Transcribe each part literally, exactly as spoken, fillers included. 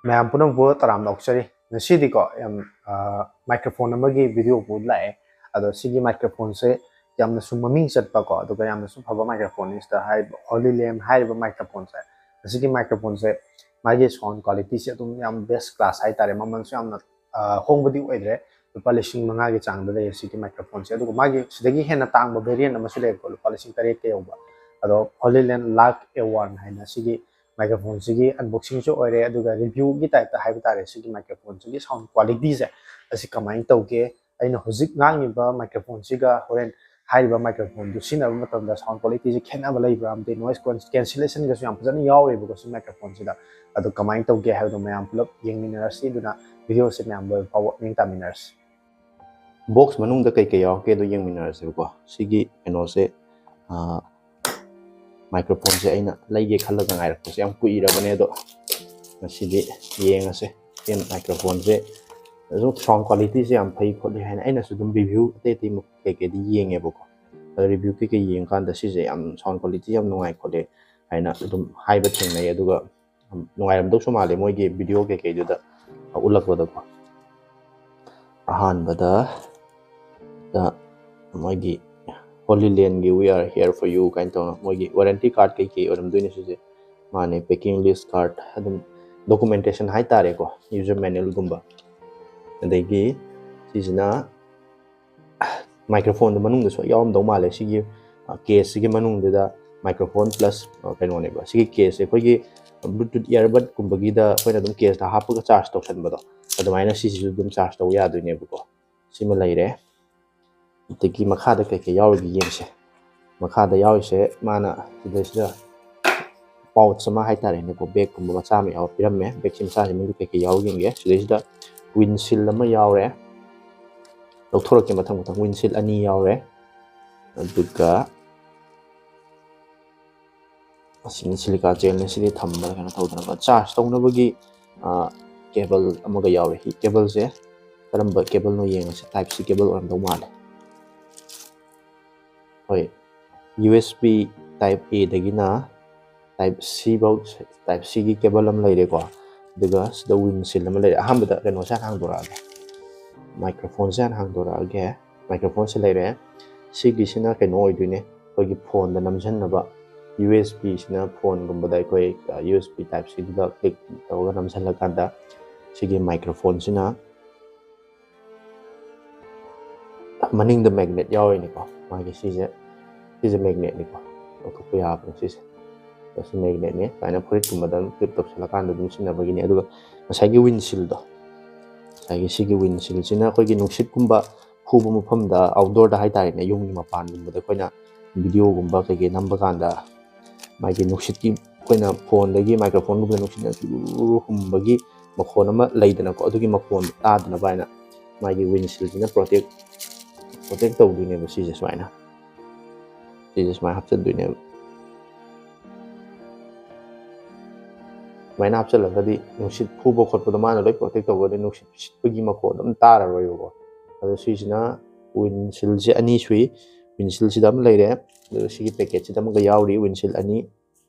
ꯃꯌꯥꯝ ꯄꯨꯝꯅꯃꯛꯄꯨ ꯇꯔꯥꯝꯅ ꯑꯣꯛꯆꯔꯤ꯫ ꯉꯁꯤꯗꯤꯀꯣ, ꯌꯥꯝ, ꯑ, microphone ꯑꯃꯒꯤ video ꯄꯨ ꯂꯥꯛꯑꯦ꯫ ꯑꯗꯣ ꯁꯤꯒꯤ microphone ꯁꯦ ꯌꯥꯝꯅꯁꯨ ꯃꯃꯤꯡ ꯆꯠꯄꯀꯣ, ꯑꯗꯨꯒ ꯌꯥꯝꯅꯁꯨ ꯐꯕ microphone ꯅꯤ꯫ ꯁꯤꯗ ꯍꯥꯏꯔꯤꯕ Holyland ꯍꯥꯏꯔꯤꯕ microphone ꯁꯦ, ꯑꯁꯤꯒꯤ microphone ꯁꯦ ꯃꯥꯒꯤ sound quality ꯁꯦ ꯑꯗꯨꯝ ꯌꯥꯝ best class ꯍꯥꯏꯇꯥꯔꯦ꯫ ꯃꯃꯜꯁꯨ ꯌꯥꯝꯅ, ꯑ, ꯍꯣꯡꯕꯗꯤ ꯑꯣꯏꯗ꯭ꯔꯦ, ꯂꯨꯄꯥ ꯂꯤꯁꯤꯡ ꯃꯉꯥꯒꯤ ꯆꯥꯡꯗ ꯂꯩꯌꯦ ꯁꯤꯒꯤ microphone ꯁꯦ꯫ ꯑꯗꯨꯒ ꯃꯥꯒꯤ ꯁꯤꯗꯒꯤ ꯍꯦꯟꯅ ꯇꯥꯡꯕ variant ꯑꯃꯁꯨ ꯂꯩꯌꯦꯀꯣ, ꯂꯨꯄꯥ ꯂꯤꯁꯤꯡ ꯇꯔꯦꯠꯀ ꯌꯧꯕ꯫ ꯑꯗꯣ Holyland Lark A one ꯍꯥꯏꯅ ꯁꯤꯒꯤ microphone ꯁꯤꯒꯤ unboxing ꯁꯨ ꯑꯣꯏꯔꯦ, ꯑꯗꯨꯒ review ꯒꯤ type ꯇ ꯍꯥꯏꯕ ꯇꯥꯔꯦ, ꯁꯤꯒꯤ microphone ꯁꯤꯒꯤ sound quality ꯁꯦ ꯑꯁꯤ ꯀꯃꯥꯏꯅ ꯇꯧꯒꯦ, ꯑꯩꯅ ꯍꯧꯖꯤꯛ ꯉꯥꯡꯉꯤꯕ microphone ꯁꯤꯒ ꯍꯣꯔꯦꯟ ꯍꯥꯏꯔꯤꯕ microphone ꯗꯨ ꯁꯤꯖꯤꯟꯅꯕ ꯃꯇꯝꯗ sound quality ꯁꯦ ꯈꯦꯠꯅꯕ ꯂꯩꯕ꯭ꯔꯥ, ꯑꯃꯗꯤ noise cancellation ꯒꯁꯨ ꯌꯥꯝ ꯐꯖꯅ ꯌꯥꯎꯔꯤꯕꯀꯣ ꯁꯤ microphone ꯁꯤꯗ꯫ ꯑꯗꯣ ꯀꯃꯥꯏꯅ ꯇꯧꯒꯦ ꯍꯥꯏꯕꯗꯣ ꯃꯌꯥꯝ ꯄꯨꯂꯞ ꯌꯦꯡꯃꯤꯟꯅꯔꯁꯤ꯫ ꯑꯗꯨꯅ video ꯁꯦ ꯃꯌꯥꯝ ꯂꯣꯏꯕ ꯐꯥꯎꯕ ꯅꯤꯡ ꯇꯥꯃꯤꯟꯅꯔꯁꯤ꯫ Box ꯃꯅꯨꯡꯗ ꯀꯩꯀꯩ ꯌꯥꯎꯔꯛꯀꯦꯗꯣ ꯌꯦꯡꯃꯤꯟꯅꯔꯁꯦꯕꯀꯣ꯫ ꯁꯤꯒꯤ ꯀꯩꯅꯣꯁꯦ, ꯑꯥ, microphone ꯁꯦ ꯑꯩꯅ ꯂꯩꯒꯦ ꯈꯜꯂꯒ ꯉꯥꯏꯔꯛꯄꯁꯦ ꯌꯥꯝ ꯀꯨꯏꯔꯕꯅꯦ, ꯑꯗꯣ ꯉꯁꯤꯗꯤ ꯌꯦꯡꯉꯁꯦ꯫ ꯁꯤ microphone ꯁꯦ ꯑꯗꯨꯝ sound quality ꯁꯦ ꯌꯥꯝ ꯐꯩ ꯈꯣꯠꯂꯤ ꯍꯥꯏꯅ ꯑꯩꯅꯁꯨ ꯑꯗꯨꯝ review ꯑꯇꯩ ꯑꯇꯩ ꯀꯩꯀꯩꯗꯤ ꯌꯦꯡꯉꯦꯕꯀꯣ꯫ ꯑꯗꯣ review ꯀꯩꯀꯩ ꯌꯦꯡꯀꯥꯟꯗ ꯁꯤꯁꯦ ꯌꯥꯝ sound quality ꯌꯥꯝ ꯅꯨꯡꯉꯥꯏ ꯈꯣꯠꯂꯦ ꯍꯥꯏꯅ ꯑꯗꯨꯝ ꯍꯥꯏꯕ ꯊꯦꯡꯅꯩ꯫ ꯑꯗꯨꯒ ꯅꯨꯡꯉꯥꯏꯔꯝꯗꯧꯁꯨ ꯃꯥꯜꯂꯦ ꯃꯣꯏꯒꯤ video ꯀꯩꯀꯩꯗꯨꯗ ꯎꯠꯂꯛꯄꯗꯀꯣ꯫ ꯑꯍꯥꯟꯕꯗ ꯗ ꯃꯣꯏꯒꯤ Holyland ꯒꯤ "We are here for you" ꯀꯥꯏꯅ ꯇꯧꯅ ꯃꯣꯏꯒꯤ warranty card ꯀꯩꯀꯩ ꯑꯣꯏꯔꯝꯗꯣꯏꯅꯦ ꯁꯤꯁꯦ꯫ ꯃꯥꯅꯦ, packing list card, ꯑꯗꯨꯝ documentation ꯍꯥꯏꯇꯥꯔꯦꯀꯣ, user manual ꯒꯨꯝꯕ꯫ ꯑꯗꯒꯤ ꯁꯤꯁꯤꯅ microphone ꯗꯨ ꯃꯅꯨꯡꯗ ꯁꯣꯏ ꯌꯥꯎꯔꯝꯗꯧ ꯃꯥꯜꯂꯦ꯫ ꯁꯤꯒꯤ, ꯑ, case ꯁꯤꯒꯤ ꯃꯅꯨꯡꯗꯨꯗ microphone plus, ꯑ, ꯀꯩꯅꯣꯅꯦꯕ꯫ ꯁꯤꯒꯤ case ꯁꯦ ꯑꯩꯈꯣꯏꯒꯤ Bluetooth earbud ꯀꯨꯝꯕꯒꯤꯗ ꯑꯩꯈꯣꯏꯅ ꯑꯗꯨꯝ case ꯇ ꯍꯥꯞꯄꯒ charge ꯇꯧꯁꯟꯕꯗꯣ, ꯑꯗꯨꯃꯥꯏꯅ ꯁꯤꯁꯤꯁꯨ ꯑꯗꯨꯝ charge ꯇꯧ ꯌꯥꯗꯣꯏꯅꯦꯕꯀꯣ꯫ ꯁꯤꯃ ꯂꯩꯔꯦ꯫ ꯑꯗꯒꯤ ꯃꯈꯥꯗ ꯀꯩꯀꯩ ꯌꯥꯎꯔꯤꯒꯦ ꯌꯦꯡꯁꯦ꯫ ꯃꯈꯥꯗ ꯌꯥꯎꯔꯤꯁꯦ ꯃꯥꯅ ꯁꯤꯗꯩꯁꯤꯗ pouch ꯑꯃ ꯍꯥꯏꯇꯥꯔꯦꯅꯦꯀꯣ, bag ꯀꯨꯝꯕ ꯃꯆꯥ ꯑꯃ ꯌꯥꯎꯔ ꯄꯤꯔꯝꯃꯦ꯫ Bag ꯁꯤ ꯃꯆꯥꯁꯤ ꯃꯅꯨꯡꯗ ꯀꯩꯀꯩ ꯌꯥꯎꯔꯤꯒꯦ ꯌꯦꯡꯒꯦ꯫ ꯁꯤꯗꯩꯁꯤꯗ windshield ꯑꯃ ꯌꯥꯎꯔꯦ, ꯂꯧꯊꯣꯔꯛꯀꯦ ꯃꯊꯪ ꯃꯊꯪ꯫ Windshield ꯑꯅꯤ ꯌꯥꯎꯔꯦ, ꯑꯗꯨꯒ ꯑꯁꯤꯅ silica gel ꯅꯦ, ꯁꯤꯗꯤ ꯊꯝꯕꯗ ꯀꯩꯅꯣ ꯇꯧꯗꯅꯕ꯫ Charge ꯇꯧꯅꯕꯒꯤ, ꯑ, cable ꯑꯃꯒ ꯌꯥꯎꯔꯦ꯫ ꯁꯤ cable ꯁꯦ ꯀꯔꯝꯕ cable ꯅꯣ ꯌꯦꯡꯉꯁꯤ꯫ Type C cable ꯑꯣꯏꯔꯝꯗꯧ ꯃꯥꯜꯂꯦ꯫ ꯍꯣꯏ, U S B type A ꯗꯒꯤꯅ type C ꯐꯧ, type C ꯒꯤ cable ꯑꯃ ꯂꯩꯔꯦꯀꯣ꯫ ꯑꯗꯨꯒ ꯁꯤꯗ ꯋꯤꯟꯁꯤꯜ ꯑꯃ ꯂꯩꯔꯦ꯫ ꯑꯍꯥꯟꯕꯗ ꯀꯩꯅꯣꯁꯦ ꯍꯥꯟꯅ ꯍꯥꯡꯗꯣꯔꯛꯑꯒꯦ, ꯃꯥꯏꯀ꯭ꯔꯣꯐꯣꯟꯁꯦ ꯍꯥꯟꯅ ꯍꯥꯡꯗꯣꯔꯛꯑꯒꯦ꯫ ꯃꯥꯏꯀ꯭ꯔꯣꯐꯣꯟꯁꯦ ꯂꯩꯔꯦ꯫ ꯁꯤꯒꯤꯁꯤꯅ ꯀꯩꯅꯣ ꯑꯣꯏꯗꯣꯏꯅꯦ, ꯑꯩꯈꯣꯏꯒꯤ ꯐꯣꯟꯗ ꯅꯝꯁꯤꯟꯅꯕ꯫ ꯌꯨ ꯑꯦꯁ ꯕꯤꯁꯤꯅ ꯐꯣꯟꯒꯨꯝꯕꯗ ꯑꯩꯈꯣꯏ ꯌꯨ ꯑꯦꯁ ꯕꯤ ꯇꯥꯏꯞ ꯁꯤꯗ ꯀ꯭ꯂꯤꯛ ꯇꯧꯔꯒ ꯅꯝꯁꯤꯜꯂꯀꯥꯟꯗ ꯁꯤꯒꯤ ꯃꯥꯏꯀ꯭ꯔꯣꯐꯣꯟꯁꯤꯅ ꯃꯅꯤꯡꯗ ꯃꯦꯒꯅꯦꯠ ꯌꯥꯎꯔꯤꯅꯤꯀꯣ꯫ ꯃꯥꯒꯤ ꯁꯤꯁꯦ, ꯁꯤꯁꯦ ꯃꯦꯒꯅꯦꯠꯅꯤꯀꯣ, ꯂꯧꯊꯣꯛꯄ ꯌꯥꯕꯅꯤ ꯁꯤꯁꯦ꯫ ꯁꯤ ꯃꯦꯒꯅꯦꯠꯅꯤ꯫ ꯁꯨꯃꯥꯏꯅ ꯐꯨꯔꯤꯠꯀꯨꯝꯕꯗ ꯑꯗꯨꯝ ꯀ꯭ꯂꯤꯞ ꯇꯧꯁꯜꯂꯀꯥꯟꯗ ꯑꯗꯨꯝ ꯁꯤꯖꯤꯟꯅꯕꯒꯤꯅꯤ꯫ ꯑꯗꯨꯒ ꯉꯁꯥꯏꯒꯤ ꯋꯤꯟꯁꯤꯜꯗꯣ, ꯉꯁꯥꯏꯒꯤ ꯁꯤꯒꯤ ꯋꯤꯟꯁꯤꯜꯁꯤꯅ ꯑꯩꯈꯣꯏꯒꯤ ꯅꯨꯡꯁꯤꯠꯀꯨꯝꯕ ꯐꯨꯕ ꯃꯐꯝꯗ, ꯑꯥꯎꯠꯗꯣꯔꯗ ꯍꯥꯏꯇꯥꯔꯦꯅꯦ, ꯌꯨꯝꯒꯤ ꯃꯄꯥꯟꯒꯨꯝꯕꯗ ꯑꯩꯈꯣꯏꯅ ꯚꯤꯗꯤꯑꯣꯒꯨꯝꯕ ꯀꯩꯀꯩ ꯅꯝꯕ ꯀꯥꯟꯗ ꯃꯥꯒꯤ ꯅꯨꯡꯁꯤꯠꯀꯤ, ꯑꯩꯈꯣꯏꯅ ꯐꯣꯟꯗꯒꯤ ꯃꯥꯏꯀ꯭ꯔꯣꯐꯣꯟꯒꯨꯝꯕꯗ ꯅꯨꯡꯁꯤꯠꯅ ꯆꯨꯔꯨꯔꯨ ꯍꯨꯝꯕꯒꯤ ꯃꯈꯣꯟ ꯑꯃ ꯂꯩꯗꯅꯀꯣ, ꯑꯗꯨꯒꯤ ꯃꯈꯣꯟ ꯇꯥꯗꯅꯕ ꯍꯥꯏꯅ ꯃꯥꯒꯤ ꯋꯤꯟꯁꯤꯜꯁꯤꯅ ꯄ꯭ꯔꯣꯇꯦꯛ, ꯄ꯭ꯔꯣꯇꯦꯛ ꯇꯧꯗꯣꯏꯅꯦꯕ ꯁꯤꯁꯦ ꯁꯨꯃꯥꯏꯅ꯫ ꯁꯤꯁꯦ ꯁꯨꯃꯥꯏꯅ ꯍꯥꯞꯆꯤꯟꯗꯣꯏꯅꯦꯕ꯫ ꯁꯨꯃꯥꯏꯅ ꯍꯥꯞꯆꯤꯜꯂꯒꯗꯤ ꯅꯨꯡꯁꯤꯠ ꯐꯨꯕ ꯈꯣꯠꯄꯗꯣ ꯃꯥꯅ ꯂꯣꯏ ꯄ꯭ꯔꯣꯇꯦꯛ ꯇꯧꯒꯅꯤ, ꯅꯨꯡꯁꯤꯠ ꯁꯤꯠꯄꯒꯤ ꯃꯈꯣꯟ ꯑꯗꯨꯝ ꯇꯥꯔꯔꯣꯏꯕꯀꯣ꯫ ꯑꯗꯣ ꯁꯤꯁꯤꯅ ꯋꯤꯟꯁꯤꯜꯁꯦ ꯑꯅꯤ ꯁꯨꯏ, ꯋꯤꯟꯁꯤꯜꯁꯤꯗ ꯑꯃ ꯂꯩꯔꯦ, ꯑꯗꯨꯒ ꯁꯤꯒꯤ ꯄꯦꯀꯦꯠꯁꯤꯗ ꯑꯃꯒ ꯌꯥꯎꯔꯤ ꯋꯤꯟꯁꯤꯜ ꯑꯅꯤ꯫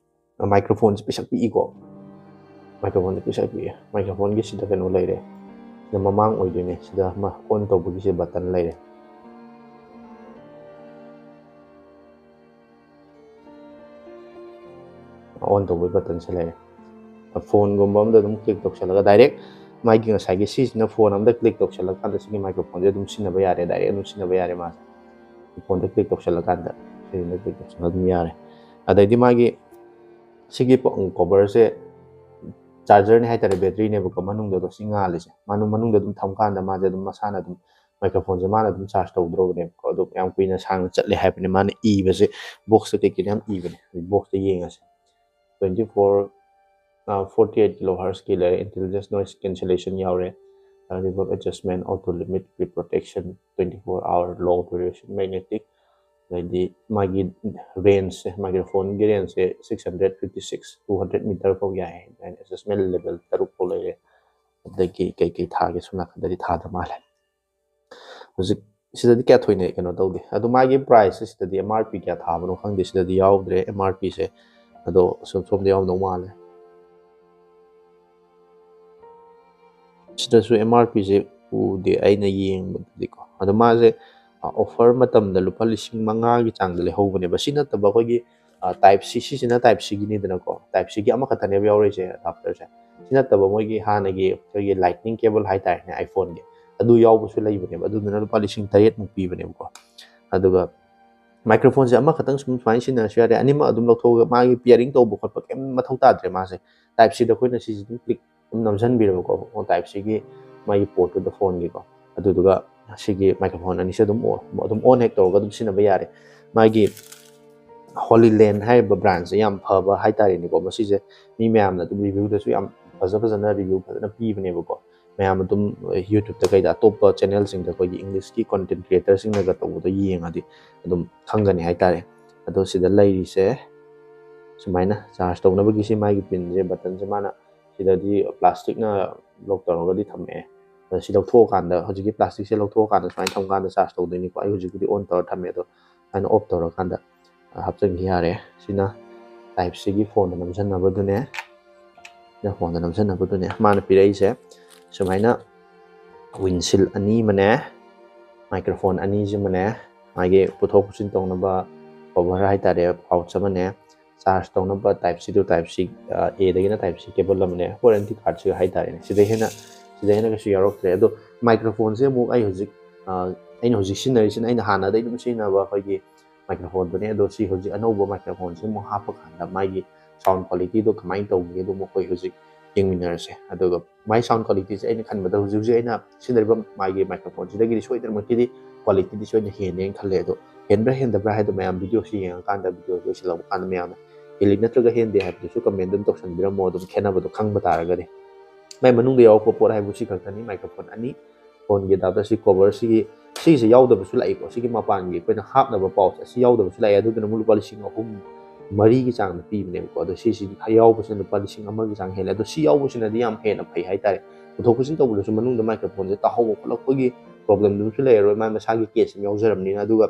ꯃꯥꯏꯀ꯭ꯔꯣꯐꯣꯟꯁꯦ ꯄꯤꯁꯛ ꯄꯤꯛꯏꯀꯣ, ꯃꯥꯏꯀ꯭ꯔꯣꯐꯣꯟꯁꯦ ꯄꯤꯁꯛ ꯄꯤꯛꯑꯦ꯫ ꯃꯥꯏꯀ꯭ꯔꯣꯐꯣꯟꯒꯤ ꯁꯤꯗ ꯀꯩꯅꯣ ꯂꯩꯔꯦ, ꯁꯤꯗ ꯃꯃꯥꯡ ꯑꯣꯏꯗꯣꯏꯅꯦ, ꯁꯤꯗ ꯑꯃ ꯑꯣꯟ ꯇꯧꯕꯒꯤꯁꯦ ꯕꯇꯟ ꯂꯩꯔꯦ꯫ ꯑꯣꯟ ꯇꯧꯕꯒꯤ ꯕꯇꯟꯁꯦ ꯂꯩꯔꯦ꯫ ꯐꯣꯟꯒꯨꯝꯕ ꯑꯝꯗ ꯑꯗꯨꯝ ꯀ꯭ꯂꯤꯛ ꯇꯧꯁꯜꯂꯒ ꯗꯥꯏꯔꯦꯛ ꯃꯥꯒꯤ ꯉꯁꯥꯏꯒꯤ ꯁꯤꯁꯤꯅ ꯐꯣꯟ ꯑꯝꯗ ꯀ꯭ꯂꯤꯛ ꯇꯧꯁꯜꯂꯀꯥꯟꯗ ꯁꯤꯒꯤ ꯃꯥꯏꯀ꯭ꯔꯣꯐꯣꯟꯁꯦ ꯑꯗꯨꯝ ꯁꯤꯖꯤꯟꯅꯕ ꯌꯥꯔꯦ, ꯗꯥꯏꯔꯦꯛ ꯑꯗꯨꯝ ꯁꯤꯖꯤꯟꯅꯕ ꯌꯥꯔꯦ ꯃꯥꯁꯦ꯫ ꯐꯣꯟꯗ ꯀ꯭ꯂꯤꯛ ꯇꯧꯁꯜꯂꯀꯥꯟꯗ ꯁꯤꯁꯤꯅ ꯀ꯭ꯂꯤꯛ ꯇꯧꯁꯜꯂꯒ ꯑꯗꯨꯝ ꯌꯥꯔꯦ꯫ ꯑꯗꯩꯗꯤ ꯃꯥꯒꯤ ꯁꯤꯒꯤ ꯀꯣꯕꯔꯁꯦ ꯆꯥꯔꯖꯔꯅꯤ ꯍꯥꯏꯇꯥꯔꯦ, ꯕꯦꯇ꯭ꯔꯤꯅꯦꯕꯀꯣ ꯃꯅꯨꯡꯗ, ꯑꯗꯣ ꯁꯤ ꯉꯥꯜꯂꯤꯁꯦ ꯃꯅꯨꯡ, ꯃꯅꯨꯡꯗ ꯑꯗꯨꯝ ꯊꯝꯀꯥꯟꯗ ꯃꯥꯁꯦ ꯑꯗꯨꯝ ꯃꯁꯥꯅ ꯑꯗꯨꯝ ꯃꯥꯏꯀ꯭ꯔꯣꯐꯣꯟꯁꯦ ꯃꯥꯅ ꯑꯗꯨꯝ ꯆꯥꯔꯖ ꯇꯧꯗ꯭ꯔꯣꯕꯅꯦꯕꯀꯣ꯫ ꯑꯗꯣ ꯌꯥꯝ ꯀꯨꯏꯅ ꯁꯥꯡꯅ ꯆꯠꯂꯦ ꯍꯥꯏꯕꯅꯤ ꯃꯥꯅ ꯏꯕꯁꯦ, ꯕꯣꯛꯁꯇ ꯀꯩꯀꯩꯅꯣ ꯌꯥꯝ ꯏꯕꯅꯦ꯫ ꯕꯣꯛꯁꯇ ꯌꯦꯡꯉꯁꯦ꯫ Twenty four, forty eight kilohertz ꯀꯤ ꯂꯩꯔꯦ, intelligence noise cancellation ꯌꯥꯎꯔꯦ, adjustment, auto limit, clip protection, twenty four hour long duration, magnetic, ꯑꯗꯩꯗꯤ ꯃꯥꯒꯤ ꯔꯦꯟꯖꯁꯦ, ꯃꯥꯏꯀ꯭ꯔꯣꯐꯣꯟꯒꯤ ꯔꯦꯟꯖꯁꯦ six hundred fifty six, two hundred meter ꯐꯥꯎ ꯌꯥꯏ ꯍꯥꯏꯅ adjustment level ꯇꯔꯨꯛ ꯐꯥꯎ ꯂꯩꯔꯦ꯫ ꯑꯗꯒꯤ ꯀꯩꯀꯩ ꯊꯥꯒꯦ ꯁꯣꯝ ꯅꯥꯀꯟꯗꯗꯤ ꯊꯥꯗ ꯃꯥꯜꯂꯦ꯫ ꯍꯧꯖꯤꯛ ꯁꯤꯗꯗꯤ ꯀꯌꯥ ꯊꯣꯏꯅ ꯀꯩꯅꯣ ꯇꯧꯗꯦ꯫ ꯑꯗꯣ ꯃꯥꯒꯤ ꯄ꯭ꯔꯥꯏꯁꯁꯦ ꯁꯤꯗꯗꯤ ꯑꯦꯝ ꯑꯥꯔ ꯄꯤ ꯀꯌꯥ ꯊꯥꯕꯅꯣ ꯈꯪꯗꯦ, ꯁꯤꯗꯗꯤ ꯌꯥꯎꯗ꯭ꯔꯦ ꯑꯦꯝ ꯑꯥꯔ ꯄꯤꯁꯦ꯫ ꯑꯗꯣ ꯁꯣꯝ, ꯁꯣꯝꯗ ꯌꯥꯎꯔꯝꯗꯧ ꯃꯥꯜꯂꯦ꯫ ꯁꯤꯗꯁꯨ ꯑꯦꯝ ꯑꯥꯔ ꯄꯤꯁꯦ ꯎꯗꯦ ꯑꯩꯅ ꯌꯦꯡꯕꯗꯗꯤꯀꯣ꯫ ꯑꯗꯣ ꯃꯥꯁꯦ ꯑꯣꯐꯔ ꯃꯇꯝꯗ ꯂꯨꯄꯥ ꯂꯤꯁꯤꯡ ꯃꯉꯥꯒꯤ ꯆꯥꯡꯗ ꯂꯩꯍꯧꯕꯅꯦꯕ꯫ ꯁꯤ ꯅꯠꯇꯕ ꯑꯩꯈꯣꯏꯒꯤ ꯇꯥꯏꯞ ꯁꯤ, ꯁꯤꯁꯤꯅ ꯇꯥꯏꯞ ꯁꯤꯒꯤꯅꯤꯗꯅꯀꯣ꯫ ꯇꯥꯏꯞ ꯁꯤꯒꯤ ꯑꯃꯈꯛꯇꯅꯦꯕ ꯌꯥꯎꯔꯤꯁꯦ ꯑꯦꯗꯥꯞꯇꯔꯁꯦ꯫ ꯁꯤ ꯅꯠꯇꯕ ꯃꯣꯏꯒꯤ ꯍꯥꯟꯅꯒꯤ ꯑꯩꯈꯣꯏꯒꯤ ꯂꯥꯏꯠꯅꯤꯡ ꯀꯦꯕꯜ ꯍꯥꯏꯇꯥꯔꯦꯅꯦ, ꯑꯥꯏꯐꯣꯟꯒꯤ, ꯑꯗꯨ ꯌꯥꯎꯕꯁꯨ ꯂꯩꯕꯅꯦꯕ꯫ ꯑꯗꯨꯗꯨꯅ ꯂꯨꯄꯥ ꯂꯤꯁꯤꯡ ꯇꯔꯦꯠꯃꯨꯛ ꯄꯤꯕꯅꯦꯕꯀꯣ꯫ ꯑꯗꯨꯒ ꯃꯥꯏꯀ꯭ꯔꯣꯐꯣꯟꯁꯦ ꯑꯃꯈꯛꯇꯪ ꯁꯨꯝ ꯁꯨꯃꯥꯏꯅ ꯁꯤꯖꯤꯟꯅꯔꯁꯨ ꯌꯥꯔꯦ꯫ ꯑꯅꯤꯃꯛ ꯑꯗꯨꯝ ꯂꯧꯊꯣꯛꯑꯒ ꯃꯥꯒꯤ ꯄꯤꯌꯔꯤꯡ ꯇꯧꯕ ꯈꯣꯠꯄ ꯀꯩꯝ ꯃꯊꯧ ꯇꯥꯗ꯭ꯔꯦ꯫ ꯃꯥꯁꯦ ꯇꯥꯏꯞ ꯁꯤꯗ ꯑꯩꯈꯣꯏꯅ ꯁꯤꯁꯦ ꯑꯗꯨꯝ ꯀ꯭ꯂꯤꯛ ꯑꯗꯨꯝ ꯅꯝꯁꯤꯟꯕꯤꯔꯕꯀꯣ꯫ ꯇꯥꯏꯞ ꯁꯤꯒꯤ ꯃꯥꯒꯤ ꯄꯣꯔꯠꯇꯨꯗ ꯐꯣꯟꯒꯤꯀꯣ꯫ ꯑꯗꯨꯗꯨꯒ ꯁꯤꯒꯤ ꯃꯥꯏꯀ꯭ꯔꯣꯐꯣꯟ ꯑꯅꯤꯁꯦ ꯑꯗꯨꯝ ꯑꯣꯟ, ꯑꯗꯨꯝ ꯑꯣꯟ ꯍꯦꯛ ꯇꯧꯔꯒ ꯑꯗꯨꯝ ꯁꯤꯖꯤꯟꯅꯕ ꯌꯥꯔꯦ꯫ ꯃꯥꯒꯤ ꯍꯣꯂꯤꯂꯦꯟ ꯍꯥꯏꯔꯤꯕ ꯕ꯭ꯔꯥꯟꯁꯦ ꯌꯥꯝ ꯐꯕ ꯍꯥꯏꯇꯥꯔꯦꯅꯦꯀꯣ꯫ ꯃꯁꯤꯁꯦ ꯃꯤ ꯃꯌꯥꯝꯅ ꯑꯗꯨꯝ ꯔꯤꯚ꯭ꯌꯨꯗꯁꯨ ꯌꯥꯝ ꯐꯖ ꯐꯖꯅ ꯔꯤꯚ꯭ꯌꯨ ꯐꯖꯅ ꯄꯤꯕꯅꯦꯕꯀꯣ꯫ ꯃꯌꯥꯝ ꯑꯗꯨꯝ ꯌꯨꯇ꯭ꯌꯨꯕꯇ ꯀꯩꯗ ꯑꯇꯣꯞꯄ ꯆꯦꯅꯦꯜꯁꯤꯡꯗ ꯑꯩꯈꯣꯏꯒꯤ ꯏꯪꯂꯤꯁꯀꯤ ꯀꯣꯟꯇꯦꯟ ꯀ꯭ꯔꯤꯌꯦꯇꯔꯁꯤꯡꯅꯒ ꯇꯧꯕꯗꯣ ꯌꯦꯡꯉꯗꯤ ꯑꯗꯨꯝ ꯈꯪꯒꯅꯤ ꯍꯥꯏꯇꯥꯔꯦ꯫ ꯑꯗꯣ ꯁꯤꯗ ꯂꯩꯔꯤꯁꯦ ꯁꯨꯃꯥꯏꯅ ꯆꯥꯔꯖ ꯇꯧꯅꯕꯒꯤꯁꯦ, ꯃꯥꯒꯤ ꯄꯤꯟꯁꯦ, ꯕꯇꯟꯁꯦ ꯃꯥꯅ ꯁꯤꯗꯗꯤ ꯄ꯭ꯂꯥꯁꯇꯤꯛꯅ ꯂꯣꯛ ꯇꯧꯔꯒꯗꯤ ꯊꯝꯃꯛꯑꯦ꯫ ꯑꯗꯣ ꯁꯤ ꯂꯧꯊꯣꯛꯑꯀꯥꯟꯗ, ꯍꯧꯖꯤꯛꯀꯤ ꯄ꯭ꯂꯥꯁꯇꯤꯛꯁꯦ ꯂꯧꯊꯣꯛꯑꯀꯥꯟꯗ ꯁꯨꯃꯥꯏꯅ ꯊꯝꯀꯥꯟꯗ ꯆꯥꯔꯖ ꯇꯧꯗꯣꯏꯅꯤꯀꯣ꯫ ꯑꯩ ꯍꯧꯖꯤꯛꯄꯨꯗꯤ ꯑꯣꯟ ꯇꯧꯔ ꯊꯝꯃꯦ, ꯑꯗꯣ ꯁꯨꯃꯥꯏꯅ ꯑꯣꯐ ꯇꯧꯔꯀꯥꯟꯗ ꯍꯥꯞꯆꯤꯟꯈꯤ ꯌꯥꯔꯦ꯫ ꯁꯤꯅ ꯇꯥꯏꯞ ꯁꯤꯒꯤ ꯐꯣꯟꯗ ꯅꯝꯁꯤꯟꯅꯕꯗꯨꯅꯦ꯫ ꯁꯤꯅ ꯐꯣꯟꯗ ꯅꯝꯁꯤꯟꯅꯕꯗꯨꯅꯦ꯫ ꯃꯥꯅ ꯄꯤꯔꯛꯏꯁꯦ ꯁꯨꯃꯥꯏꯅ ꯋꯤꯟꯁꯤꯜ ꯑꯅꯤ ꯑꯃꯅꯦ, ꯃꯥꯏꯀ꯭ꯔꯣꯐꯣꯟ ꯑꯅꯤꯁꯤꯃꯅꯦ, ꯃꯥꯒꯤ ꯄꯨꯊꯣꯛ ꯄꯨꯁꯤꯟ ꯇꯧꯅꯕ ꯀꯣꯚꯔ ꯍꯥꯏꯇꯥꯔꯦ, ꯄꯥꯎꯆ ꯑꯃꯅꯦ, ꯆꯥꯔꯖ ꯇꯧꯅꯕ type C two type C, ꯑ, ꯑꯦꯗꯒꯤꯅ ꯇꯥꯏꯞ ꯁꯤ ꯀꯦꯕꯜ ꯑꯃꯅꯦ, ꯋꯥꯔꯦꯟꯇꯤ ꯀꯥꯔꯗꯁꯤꯒ ꯍꯥꯏꯇꯥꯔꯦꯅꯦ꯫ ꯁꯤꯗꯩ ꯍꯦꯟꯅ, ꯁꯤꯗꯩ ꯍꯦꯟꯅ ꯀꯩꯁꯨ ꯌꯥꯎꯔꯛꯇ꯭ꯔꯦ꯫ ꯑꯗꯣ ꯃꯥꯏꯀ꯭ꯔꯣꯐꯣꯟꯁꯦ ꯑꯃꯨꯛ ꯑꯩ ꯍꯧꯖꯤꯛ, ꯑ, ꯑꯩꯅ ꯍꯧꯖꯤꯛ ꯁꯤꯖꯤꯟꯅꯔꯤꯁꯤꯅ ꯑꯩꯅ ꯍꯥꯟꯅꯗꯩ ꯑꯗꯨꯝ ꯁꯤꯖꯤꯟꯅꯕ ꯑꯩꯈꯣꯏꯒꯤ ꯃꯥꯏꯀ꯭ꯔꯣꯐꯣꯟꯗꯨꯅꯦ꯫ ꯑꯗꯣ ꯁꯤ ꯍꯧꯖꯤꯛ ꯑꯅꯧꯕ ꯃꯥꯏꯀ꯭ꯔꯣꯐꯣꯟꯁꯦ ꯑꯃꯨꯛ ꯍꯥꯞꯄꯀꯥꯟꯗ ꯃꯥꯒꯤ ꯁꯥꯎꯟ ꯀ꯭ꯋꯥꯂꯤꯇꯤꯗꯣ ꯀꯃꯥꯏꯅ ꯇꯧꯒꯦꯗꯣ ꯑꯃꯨꯛ ꯑꯩꯈꯣꯏ ꯍꯧꯖꯤꯛ ꯌꯦꯡꯃꯤꯟꯅꯔꯁꯦ꯫ ꯑꯗꯨꯒ ꯃꯥꯏ ꯁꯥꯎꯟ ꯀ꯭ꯋꯥꯂꯤꯇꯤꯁꯦ ꯑꯩꯅ ꯈꯟꯕꯗ ꯍꯧꯖꯤꯛ ꯍꯧꯖꯤꯛ ꯑꯩꯅ ꯁꯤꯖꯤꯟꯅꯔꯤꯕ ꯃꯥꯒꯤ ꯃꯥꯏꯀ꯭ꯔꯣꯐꯣꯟꯁꯤꯗꯒꯤꯗꯤ ꯁꯣꯏꯗꯅꯃꯛꯀꯤꯗꯤ ꯀ꯭ꯋꯥꯂꯤꯇꯤꯗꯤ ꯁꯣꯏꯗꯅ ꯍꯦꯟꯅꯦꯅ ꯈꯜꯂꯦ꯫ ꯑꯗꯣ ꯍꯦꯟꯕ꯭ꯔꯥ ꯍꯦꯟꯗꯕ꯭ꯔꯥ ꯍꯥꯏꯗꯣ ꯃꯌꯥꯝ ꯚꯤꯗꯤꯑꯣꯁꯤ ꯌꯦꯡꯉꯀꯥꯟꯗ, ꯚꯤꯗꯤꯑꯣ ꯂꯣꯏꯁꯤꯜꯂꯛꯄ ꯀꯥꯟꯗ ꯃꯌꯥꯝꯅ ꯍꯦꯜꯂꯤ ꯅꯠꯇ꯭ꯔꯒ ꯍꯦꯟꯗꯦ ꯍꯥꯏꯕꯗꯨꯁꯨ ꯀꯃꯦꯟꯗ ꯑꯗꯨꯝ ꯇꯧꯁꯟꯕꯤꯔꯝꯃꯣ, ꯑꯗꯨꯝ ꯈꯦꯠꯅꯕꯗꯣ ꯈꯪꯕ ꯇꯥꯔꯒꯗꯤ꯫ ꯃꯥꯏ ꯃꯅꯨꯡꯗ ꯌꯥꯎꯔꯛꯄ ꯄꯣꯠ ꯍꯥꯏꯕꯨ ꯁꯤ ꯈꯛꯇꯅꯤ, ꯃꯥꯏꯀ꯭ꯔꯣꯐꯣꯟ ꯑꯅꯤ, ꯐꯣꯟꯒꯤ ꯑꯦꯗꯥꯞꯇꯔ, ꯁꯤ ꯀꯣꯚꯔꯁꯤꯒꯤ, ꯁꯤꯁꯦ ꯌꯥꯎꯗꯕꯁꯨ ꯂꯥꯛꯏꯀꯣ꯫ ꯁꯤꯒꯤ ꯃꯄꯥꯟꯒꯤ ꯑꯩꯈꯣꯏꯅ ꯍꯥꯞꯅꯕ ꯄꯥꯎꯁꯦ ꯑꯁꯤ ꯌꯥꯎꯗꯕꯁꯨ ꯂꯥꯛꯑꯦ꯫ ꯑꯗꯨꯗꯨꯅ ꯑꯃꯨꯛ ꯂꯨꯄꯥ ꯂꯤꯁꯤꯡ ꯑꯍꯨꯝ ꯃꯔꯤꯒꯤ ꯆꯥꯡꯗ ꯄꯤꯕꯅꯦꯕꯀꯣ꯫ ꯑꯗꯣ ꯁꯤꯁꯤꯗꯤ ꯌꯥꯎꯕꯁꯤꯅ ꯂꯨꯄꯥ ꯂꯤꯁꯤꯡ ꯑꯃꯒꯤ ꯆꯥꯡ ꯍꯦꯜꯂꯦ꯫ ꯑꯗꯣ ꯁꯤ ꯌꯥꯎꯕꯁꯤꯅꯗꯤ ꯌꯥꯝ ꯍꯦꯟꯅ ꯐꯩ ꯍꯥꯏꯇꯥꯔꯦ꯫ ꯄꯨꯊꯣꯛ ꯄꯨꯁꯤꯟ ꯇꯧꯕꯗꯁꯨ ꯃꯅꯨꯡꯗ ꯃꯥꯏꯀ꯭ꯔꯣꯐꯣꯟꯁꯦ ꯇꯥꯍꯧꯕ ꯈꯣꯠꯂꯛꯄꯒꯤ ꯄ꯭ꯔꯣꯕ꯭ꯂꯦꯝꯗꯨꯁꯨ ꯂꯩꯔꯔꯣꯏ, ꯃꯥ ꯃꯁꯥꯒꯤ ꯀꯦꯁ ꯑꯃ ꯌꯥꯎꯖꯔꯕꯅꯤꯅ꯫ ꯑꯗꯨꯒ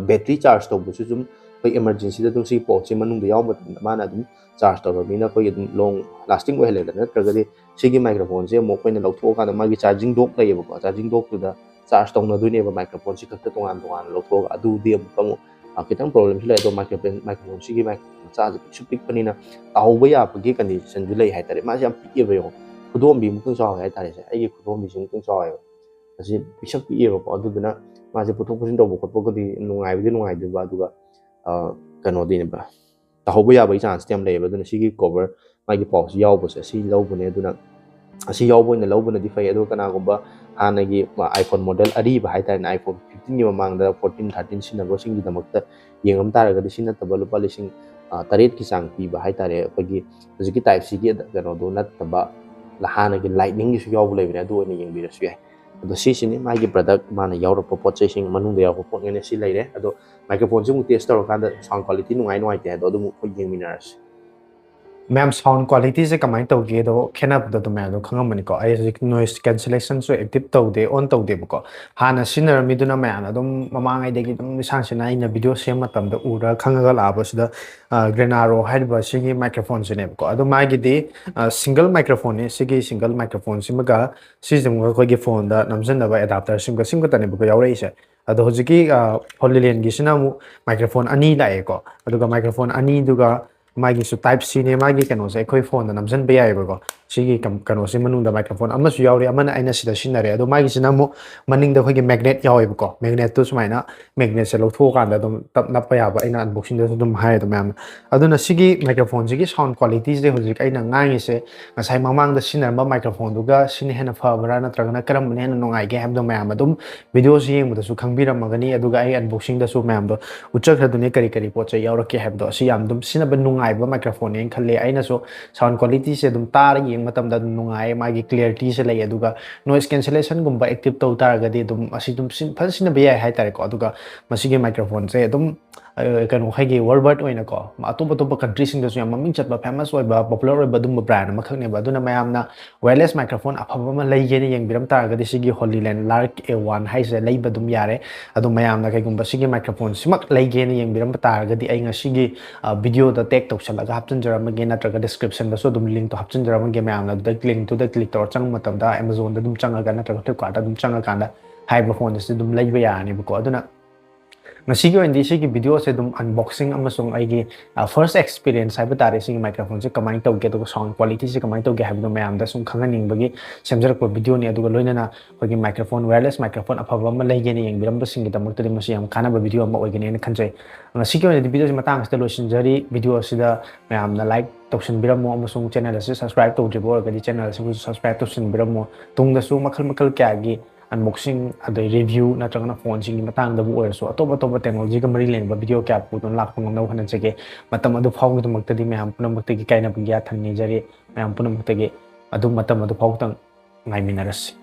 ꯕꯦꯇ꯭ꯔꯤ ꯆꯥꯔꯖ ꯇꯧꯕꯁꯨ ꯑꯗꯨꯝ ꯑꯩꯈꯣꯏ ꯏꯃꯥꯔꯖꯦꯟꯁꯤꯗ ꯑꯗꯨꯝ ꯁꯤꯒꯤ ꯄꯣꯠꯁꯤ ꯃꯅꯨꯡꯗ ꯌꯥꯎꯕ ꯃꯇꯝꯗ ꯃꯥꯅ ꯑꯗꯨꯝ ꯆꯥꯔꯖ ꯇꯧꯔꯕꯅꯤꯅ ꯑꯩꯈꯣꯏꯒꯤ ꯑꯗꯨꯝ ꯂꯣꯡ ꯂꯥꯁꯇꯤꯡ ꯑꯣꯏꯍꯜꯂꯦꯗꯅ꯫ ꯅꯠꯇ꯭ꯔꯒꯗꯤ ꯁꯤꯒꯤ ꯃꯥꯏꯀ꯭ꯔꯣꯐꯣꯟꯁꯦ ꯑꯃꯨꯛ ꯑꯩꯈꯣꯏꯅ ꯂꯧꯊꯣꯛꯑꯀꯥꯟꯗ ꯃꯥꯒꯤ ꯆꯥꯔꯖꯤꯡ ꯗꯣꯛ ꯂꯩꯌꯦꯕꯀꯣ, ꯆꯥꯔꯖꯤꯡ ꯗꯣꯛꯇꯨꯗ ꯆꯥꯔꯖ ꯇꯧꯅꯗꯣꯏꯅꯦꯕ ꯃꯥꯏꯀ꯭ꯔꯣꯐꯣꯟꯁꯤ ꯈꯛꯇ ꯇꯣꯉꯥꯟ ꯇꯣꯉꯥꯟꯅ ꯂꯧꯊꯣꯛꯑꯒ꯫ ꯑꯗꯨꯗꯤ ꯑꯃꯨꯛ ꯑꯃꯨꯛ ꯈꯤꯇꯪ ꯄ꯭ꯔꯣꯕ꯭ꯂꯦꯝꯁꯨ ꯂꯩ꯫ ꯑꯗꯣ ꯃꯥꯏꯀ꯭ꯔꯣꯐꯣꯟ ꯃꯥꯏꯀ꯭ꯔꯣꯐꯣꯟꯁꯤꯒꯤ ꯃꯥꯏꯀ꯭ꯔꯣꯐꯣꯟ ꯃꯆꯥꯁꯦ ꯄꯤꯛꯁꯨ ꯄꯤꯛꯄꯅꯤꯅ ꯇꯥꯍꯧꯕ ꯌꯥꯕꯒꯤ ꯀꯟꯗꯤꯁꯟꯁꯨ ꯂꯩ ꯍꯥꯏꯇꯥꯔꯦ꯫ ꯃꯥꯁꯦ ꯌꯥꯝ ꯄꯤꯛꯑꯦꯕ꯫ ꯌꯦꯡꯉꯣ, ꯈꯨꯗꯣꯝꯕꯤꯃꯨꯛꯇꯪ ꯆꯥꯎꯋꯦ ꯍꯥꯏꯇꯥꯔꯦ꯫ ꯁꯦ ꯑꯩꯒꯤ ꯈꯨꯗꯣꯝꯕꯤꯁꯤꯃꯨꯛꯇꯪ ꯆꯥꯎꯋꯦꯕ꯫ ꯑꯁꯤ ꯄꯤꯛꯁꯛ ꯄꯤꯛꯑꯦꯕꯀꯣ꯫ ꯑꯗꯨꯗꯨꯅ ꯃꯥꯁꯦ ꯄꯨꯊꯣꯛ ꯄꯨꯁꯤꯟ ꯇꯧꯕ ꯈꯣꯠꯄꯒꯗꯤ ꯅꯨꯡꯉꯥꯏꯕꯗꯤ ꯅꯨꯡꯉꯥꯏꯗꯣꯏꯕ꯫ ꯑꯗꯨꯒ ꯀꯩꯅꯣꯗꯤꯅꯦꯕ, ꯇꯥꯍꯧꯕ ꯌꯥꯕꯒꯤ ꯆꯥꯟꯁꯇꯤ ꯌꯥꯝ ꯂꯩꯌꯦꯕ꯫ ꯑꯗꯨꯅ ꯁꯤꯒꯤ ꯀꯣꯕꯔ, ꯃꯥꯒꯤ ꯄꯥꯎꯁ ꯌꯥꯎꯕꯁꯦ ꯑꯁꯤ ꯂꯧꯕꯅꯦ꯫ ꯑꯗꯨꯅ ꯑꯁꯤ ꯌꯥꯎꯕ ꯑꯣꯏꯅ ꯂꯧꯕꯅꯗꯤ ꯐꯩ꯫ ꯑꯗꯨꯒ ꯀꯅꯥꯒꯨꯝꯕ ꯍꯥꯟꯅꯒꯤ iPhone ꯃꯣꯗꯦꯜ ꯑꯔꯤꯕ ꯍꯥꯏꯇꯥꯔꯦꯅꯦ, iPhone fifteen ꯒꯤ ꯃꯃꯥꯡꯗ fourteen, thirteen ꯁꯤꯖꯤꯟꯅꯕꯁꯤꯡꯒꯤꯗꯃꯛꯇ ꯌꯦꯡꯉꯝ ꯇꯥꯔꯒꯗꯤ ꯁꯤ ꯅꯠꯇꯕ ꯂꯨꯄꯥ ꯂꯤꯁꯤꯡ ꯇꯔꯦꯠꯀꯤ ꯆꯥꯡ ꯄꯤꯕ ꯍꯥꯏꯇꯥꯔꯦ, ꯑꯩꯈꯣꯏꯒꯤ ꯍꯧꯖꯤꯛꯀꯤ ꯇꯥꯏꯞ ꯁꯤꯒꯤ ꯀꯩꯅꯣꯗꯣ ꯅꯠꯇꯕ ꯍꯥꯟꯅꯒꯤ ꯂꯥꯏꯠꯅꯤꯡꯒꯤꯁꯨ ꯌꯥꯎꯕ ꯂꯩꯕꯅꯦ, ꯑꯗꯨ ꯑꯣꯏꯅ ꯌꯦꯡꯕꯤꯔꯁꯨ ꯌꯥꯏ꯫ ꯑꯗꯣ ꯁꯤꯁꯤꯅꯤ ꯃꯥꯒꯤ ꯄ꯭ꯔꯗꯛ, ꯃꯥꯅ ꯌꯥꯎꯔꯛꯄ ꯄꯣꯠ ꯆꯩꯁꯤꯡ ꯃꯅꯨꯡꯗ ꯌꯥꯎꯔꯛꯄ ꯄꯣꯠꯉꯩꯅ ꯁꯤ ꯂꯩꯔꯦ꯫ ꯑꯗꯣ ꯃꯥꯏꯀ꯭ꯔꯣꯐꯣꯟꯁꯤ ꯑꯃꯨꯛ ꯇꯦꯁ ꯇꯧꯔꯀꯥꯟꯗ ꯁꯥꯎꯟ ꯀ꯭ꯋꯥꯂꯤꯇꯤ ꯅꯨꯡꯉꯥꯏ ꯅꯨꯡꯉꯥꯏꯇꯦ ꯍꯥꯏꯗꯣ ꯑꯗꯨꯝ ꯑꯩꯈꯣꯏ ꯌꯦꯡꯃꯤꯟꯅꯔꯁꯤ꯫ ꯃꯌꯥꯝ, ꯁꯥꯎꯟ ꯀ꯭ꯋꯥꯂꯤꯇꯤꯁꯦ ꯀꯃꯥꯏꯅ ꯇꯧꯒꯦꯗꯣ ꯈꯦꯠꯅꯕꯗꯣ ꯑꯗꯨꯝ ꯃꯌꯥꯝꯗꯣ ꯈꯪꯉꯝꯃꯅꯤꯀꯣ꯫ ꯑꯩ ꯍꯧꯖꯤꯛ ꯅꯣꯏꯁ ꯀꯦꯟꯁꯦꯂꯦꯁꯟꯁꯨ ꯑꯦꯛꯇꯤꯞ ꯇꯧꯗꯦ, ꯑꯣꯟ ꯇꯧꯗꯦꯕꯀꯣ꯫ ꯍꯥꯟꯅ ꯁꯤꯖꯤꯟꯅꯔꯝꯃꯤꯗꯨꯅ ꯃꯌꯥꯝꯅ ꯑꯗꯨꯝ ꯃꯃꯥꯡꯉꯩꯗꯒꯤ ꯑꯗꯨꯝ ꯏꯁꯥꯡ ꯁꯤꯅ ꯑꯩꯅ ꯚꯤꯗꯤꯑꯣ ꯁꯦꯝꯕ ꯃꯇꯝꯗ ꯎꯔ ꯈꯪꯉꯒ ꯂꯥꯛꯑꯕꯁꯤꯗ, ꯒ꯭ꯔꯦꯅꯥꯔꯣ ꯍꯥꯏꯔꯤꯕ ꯁꯤꯒꯤ ꯃꯥꯏꯀ꯭ꯔꯣꯐꯣꯟꯁꯤꯅꯦꯕꯀꯣ꯫ ꯑꯗꯣ ꯃꯥꯒꯤꯗꯤ ꯁꯤꯡꯒꯜ ꯃꯥꯏꯀ꯭ꯔꯣꯐꯣꯟꯅꯤ꯫ ꯁꯤꯒꯤ ꯁꯤꯡꯒꯜ ꯃꯥꯏꯀ꯭ꯔꯣꯐꯣꯟꯁꯤꯃꯒ ꯁꯤꯁꯤꯃꯒ ꯑꯩꯈꯣꯏꯒꯤ ꯐꯣꯟꯗ ꯅꯝꯁꯤꯟꯅꯕ ꯑꯦꯗꯥꯞꯇꯔꯁꯤꯃꯒ ꯁꯤꯃ ꯈꯛꯇꯅꯦꯕꯀꯣ ꯌꯥꯎꯔꯛꯏꯁꯦ꯫ ꯑꯗꯣ ꯍꯧꯖꯤꯛꯀꯤ ꯐꯣꯟ ꯂꯤꯂꯦꯟꯒꯤꯁꯤꯅ ꯑꯃꯨꯛ ꯃꯥꯏꯀ꯭ꯔꯣꯐꯣꯟ ꯑꯅꯤ ꯂꯥꯛꯑꯦꯀꯣ꯫ ꯑꯗꯨꯒ ꯃꯥꯏꯀ꯭ꯔꯣꯐꯣꯟ ꯑꯅꯤꯗꯨꯒ ꯃꯥꯒꯤꯁꯨ ꯇꯥꯏꯞ ꯁꯤꯅꯦ꯫ ꯃꯥꯒꯤ ꯀꯩꯅꯣꯁꯦ ꯑꯩꯈꯣꯏ ꯐꯣꯟꯗ ꯅꯝꯁꯤꯟꯕ ꯌꯥꯏꯑꯕꯀꯣ꯫ ꯁꯤꯒꯤ ꯀꯝ-, ꯀꯩꯅꯣꯁꯦ ꯃꯅꯨꯡꯗ ꯃꯥꯏꯀ꯭ꯔꯣꯐꯣꯟ ꯑꯃꯁꯨ ꯌꯥꯎꯔꯤ, ꯑꯃꯅ ꯑꯩꯅ ꯁꯤꯗ ꯁꯤꯖꯤꯟꯅꯔꯦ꯫ ꯑꯗꯣ ꯃꯥꯒꯤꯁꯤꯅ ꯑꯃꯨꯛ ꯃꯅꯤꯡꯗ ꯑꯩꯈꯣꯏꯒꯤ ꯃꯦꯒꯅꯦꯠ ꯌꯥꯎꯋꯦꯕꯀꯣ꯫ ꯃꯦꯒꯅꯦꯠꯇꯨ ꯁꯨꯃꯥꯏꯅ ꯃꯦꯒꯅꯦꯠꯁꯦ ꯂꯧꯊꯣꯛꯑꯀꯥꯟꯗ ꯑꯗꯨꯝ ꯇꯞ ꯅꯞꯄ ꯌꯥꯕ, ꯑꯩꯅ ꯑꯟꯕꯣꯛꯁꯤꯡꯗꯁꯨ ꯑꯗꯨꯝ ꯍꯥꯏꯔꯦ ꯑꯗꯨꯝ ꯃꯌꯥꯝꯅ꯫ ꯑꯗꯨꯅ ꯁꯤꯒꯤ ꯃꯥꯏꯀ꯭ꯔꯣꯐꯣꯟꯁꯤꯒꯤ ꯁꯥꯎꯟ ꯀ꯭ꯋꯥꯂꯤꯇꯤꯁꯦ ꯍꯧꯖꯤꯛ ꯑꯩꯅ ꯉꯥꯡꯉꯤꯁꯦ ꯉꯁꯥꯏ ꯃꯃꯥꯡꯗ ꯁꯤꯖꯤꯟꯅꯔꯝꯕ ꯃꯥꯏꯀ꯭ꯔꯣꯐꯣꯟꯗꯨꯒ ꯁꯤꯅ ꯍꯦꯟꯅ ꯐꯕ꯭ꯔꯥ ꯅꯠꯇ꯭ꯔꯒꯅ ꯀꯔꯝꯕꯅ ꯍꯦꯟꯅ ꯅꯨꯡꯉꯥꯏꯒꯦ ꯍꯥꯏꯕꯗꯣ ꯃꯌꯥꯝ ꯑꯗꯨꯝ ꯚꯤꯗꯤꯑꯣꯁꯤ ꯌꯦꯡꯕꯗꯁꯨ ꯈꯪꯕꯤꯔꯝꯃꯒꯅꯤ꯫ ꯑꯗꯨꯒ ꯑꯩ ꯑꯟꯕꯣꯛꯁꯤꯡꯗꯁꯨ ꯃꯌꯥꯝꯗꯣ ꯎꯠꯆꯈ꯭ꯔꯗꯨꯅꯤ ꯀꯔꯤ ꯀꯔꯤ ꯄꯣꯠ ꯆꯩ ꯌꯥꯎꯔꯛꯀꯦ ꯍꯥꯏꯕꯗꯣ꯫ ꯑꯁꯤ ꯌꯥꯝ ꯑꯗꯨꯝ ꯁꯤꯖꯤꯟꯅꯕ ꯅꯨꯡꯉꯥꯏꯕ ꯃꯥꯏꯀ꯭ꯔꯣꯐꯣꯟꯅꯦꯅ ꯈꯜꯂꯦ꯫ ꯑꯩꯅꯁꯨ ꯁꯥꯎꯟ ꯀ꯭ꯋꯥꯂꯤꯇꯤꯁꯦ ꯑꯗꯨꯝ ꯇꯥꯔ ꯌꯦꯡꯕ ꯃꯇꯝꯗ ꯑꯗꯨꯝ ꯅꯨꯡꯉꯥꯏꯌꯦ, ꯃꯥꯒꯤ ꯀ꯭ꯂꯤꯌꯥꯔꯤꯇꯤꯁꯦ ꯂꯩ꯫ ꯑꯗꯨꯒ ꯅꯣꯏꯁ ꯀꯦꯟꯁꯦꯂꯦꯁꯟꯒꯨꯝꯕ ꯑꯦꯛꯇꯤꯞ ꯇꯧ ꯇꯥꯔꯒꯗꯤ ꯑꯗꯨꯝ ꯑꯁꯤ ꯑꯗꯨꯝ ꯁꯤ-, ꯐꯖꯅ ꯁꯤꯖꯤꯟꯅꯕ ꯌꯥꯏ ꯍꯥꯏꯇꯥꯔꯦꯀꯣ꯫ ꯑꯗꯨꯒ ꯃꯁꯤꯒꯤ ꯃꯥꯏꯀ꯭ꯔꯣꯐꯣꯟꯁꯦ ꯑꯗꯨꯝ ꯑ, ꯀꯩꯅꯣ ꯑꯩꯈꯣꯏꯒꯤ world wide ꯑꯣꯏꯅꯀꯣ, ꯑꯇꯣꯞ ꯑꯇꯣꯞꯄ country ꯁꯤꯡꯗꯁꯨ ꯌꯥꯝ ꯃꯃꯤꯡ ꯆꯠꯄ, famous ꯑꯣꯏꯕ, popular ꯑꯣꯏꯕ ꯑꯗꯨꯝꯕ brand ꯑꯃꯈꯛꯅꯦꯕ꯫ ꯑꯗꯨꯅ ꯃꯌꯥꯝꯅ wireless microphone ꯑꯐꯕ ꯑꯃ ꯂꯩꯒꯦꯅ ꯌꯦꯡꯕꯤꯔꯝ ꯇꯥꯔꯒꯗꯤ ꯁꯤꯒꯤ Holyland Lark A one ꯍꯥꯏꯁꯦ ꯂꯩꯕ ꯑꯗꯨꯝ ꯌꯥꯔꯦ꯫ ꯑꯗꯣ ꯃꯌꯥꯝꯅ ꯀꯩꯒꯨꯝꯕ ꯁꯤꯒꯤ microphone ꯁꯤꯃꯛ ꯂꯩꯒꯦꯅ ꯌꯦꯡꯕꯤꯔꯝꯕ ꯇꯥꯔꯒꯗꯤ ꯑꯩ ꯉꯁꯤꯒꯤ, ꯑ, video ꯗ tag ꯇꯧꯁꯜꯂꯒ ꯍꯥꯞꯆꯤꯟꯖꯔꯝꯃꯒꯦ, ꯅꯠꯇ꯭ꯔꯒ description ꯗꯁꯨ ꯑꯗꯨꯝ link ꯇꯣ ꯍꯥꯞꯆꯤꯟꯖꯔꯝꯃꯒꯦ꯫ ꯃꯌꯥꯝꯅ ꯑꯗꯨꯗ link ꯇꯨꯗ click ꯇꯧꯔ ꯆꯪꯕ ꯃꯇꯝꯗ Amazon ꯗ ꯑꯗꯨꯝ ꯆꯪꯉꯒ ꯅꯠꯇ꯭ꯔꯒ Flipkart ꯇ ꯑꯗꯨꯝ ꯆꯪꯉꯀꯥꯟꯗ ꯍꯥꯏꯔꯤꯕ phone ꯑꯁꯤ ꯑꯗꯨꯝ ꯂꯩꯕ ꯌꯥꯔꯅꯦꯕꯀꯣ꯫ ꯑꯗꯨꯅ ꯉꯁꯤꯒꯤ ꯑꯣꯏꯅꯗꯤ ꯁꯤꯒꯤ video ꯁꯦ ꯑꯗꯨꯝ unboxing ꯑꯃꯁꯨꯡ ꯑꯩꯒꯤ, ꯑ, first experience ꯍꯥꯏꯕ ꯇꯥꯔꯦ, ꯁꯤꯒꯤ microphone ꯁꯦ ꯀꯃꯥꯏꯅ ꯇꯧꯒꯦ, ꯑꯗꯨꯒ sound quality ꯁꯦ ꯀꯃꯥꯏꯅ ꯇꯧꯒꯦ ꯍꯥꯏꯕꯗꯣ ꯃꯌꯥꯝꯗ ꯁꯨꯝ ꯈꯪꯍꯟꯅꯤꯡꯕꯒꯤ ꯁꯦꯝꯖꯔꯛꯄ video ꯅꯤ꯫ ꯑꯗꯨꯒ ꯂꯣꯏꯅꯅ ꯑꯩꯈꯣꯏꯒꯤ microphone, wireless microphone ꯑꯐꯕ ꯑꯃ ꯂꯩꯒꯦꯅ ꯌꯦꯡꯕꯤꯔꯝꯕꯁꯤꯡꯒꯤꯗꯃꯛꯇꯗꯤ ꯃꯁꯤ ꯌꯥꯝ ꯀꯥꯟꯅꯕ video ꯑꯃ ꯑꯣꯏꯒꯅꯦꯅ ꯈꯟꯖꯩ꯫ ꯉꯁꯤꯒꯤ ꯑꯣꯏꯅꯗꯤ video ꯁꯦ ꯃꯇꯥꯡ ꯑꯁꯤꯗ ꯂꯣꯏꯁꯤꯟꯖꯔꯤ꯫ Video ꯑꯁꯤꯗ ꯃꯌꯥꯝꯅ like ꯇꯧꯁꯤꯟꯕꯤꯔꯝꯃꯣ ꯑꯃꯁꯨꯡ channel ꯑꯁꯤ subscribe ꯇꯧꯗ꯭ꯔꯤꯕ ꯑꯣꯏꯔꯒꯗꯤ channel ꯑꯁꯤꯕꯨꯁꯨ subscribe ꯇꯧꯁꯤꯟꯕꯤꯔꯝꯃꯣ꯫ ꯇꯨꯡꯗꯁꯨ ꯃꯈꯜ ꯃꯈꯜ ꯀꯌꯥꯒꯤ unboxing, ꯑꯗꯩ review ꯅꯠꯇ꯭ꯔꯒꯅ phone ꯁꯤꯡꯒꯤ ꯃꯇꯥꯡꯗꯕꯨ ꯑꯣꯏꯔꯁꯨ, ꯑꯇꯣꯞ ꯑꯇꯣꯞꯄ technology ꯒ ꯃꯔꯤ ꯂꯩꯅꯕ video ꯀꯌꯥ ꯄꯨꯗꯨꯅ ꯂꯥꯛꯄ ꯉꯝꯅꯕ ꯍꯣꯠꯅꯖꯒꯦ꯫ ꯃꯇꯝ ꯑꯗꯨ ꯐꯥꯎꯕꯒꯤꯗꯃꯛꯇꯗꯤ ꯃꯌꯥꯝ ꯄꯨꯝꯅꯃꯛꯇꯒꯤ ꯀꯥꯏꯅꯕꯒꯤ ꯌꯥꯊꯪ ꯅꯤꯖꯔꯤ꯫ ꯃꯌꯥꯝ ꯄꯨꯝꯅꯃꯛꯇꯒꯤ ꯑꯗꯨꯝ ꯃꯇꯝ ꯑꯗꯨ ꯐꯥꯎꯕꯇꯪ ꯉꯥꯏꯃꯤꯟꯅꯔꯁꯤ꯫